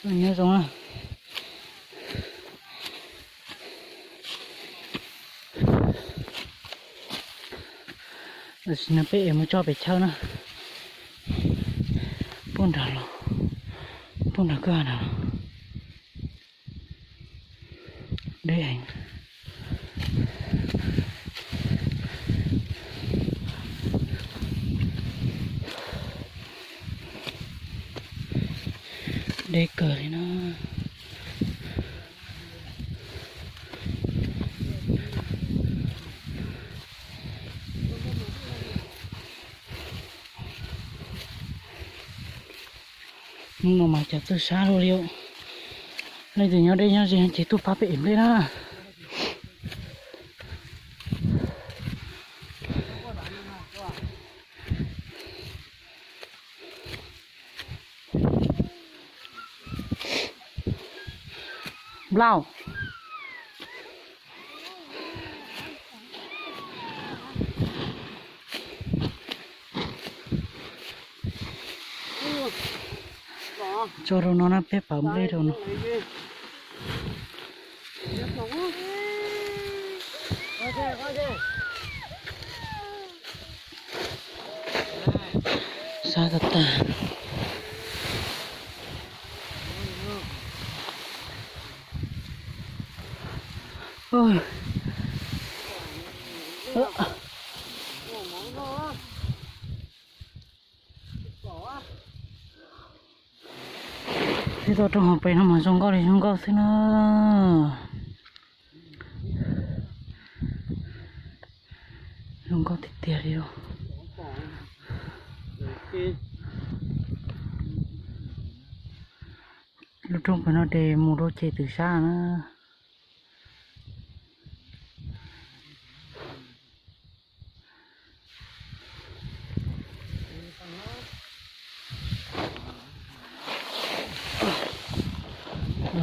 Nyob zoo na. Tam sim no peb es mus tso pem chaw na. Puag nram los, puag nram kwj ha na. Deb heev. Deb kawg li na. Hnub no mas cas txawj sab luaj li. Leej twg nyob deb nyob ze ces tuaj pab peb ev nplej na. Nplauj. Tso rau no na, peb pauv nplej rau no. Sab tag tag. Tib toj roob hauv pes no mas zoo nkauj li zoo nkauj xwb na. Zoo nkauj tiag tiag li os. Lub roob pem no ces mus rau ces twm sab na.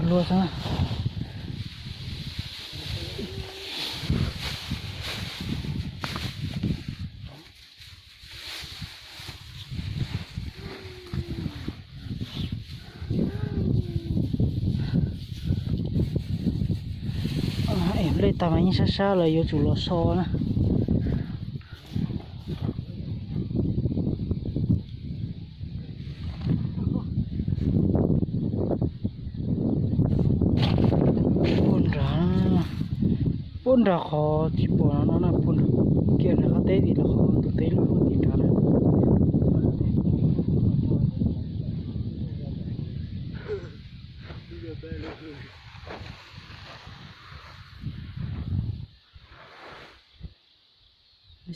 Luag xwb. Ev nplej tas mas yeej sab sab lawm, yuav tsum los so na. Puag nrad, puag nrad qhov tsis pom no na, puag nrad kiag nram qab teb tim los qhov tus teb lub tim nrad na.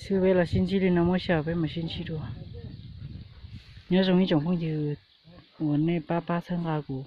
Xwb peb los sib ntsib li no, muab xyaw peb mam sib ntsib dua. Nyob zoo ib tsoom phooj ywg uas nej pab pab txhawb nqa kuv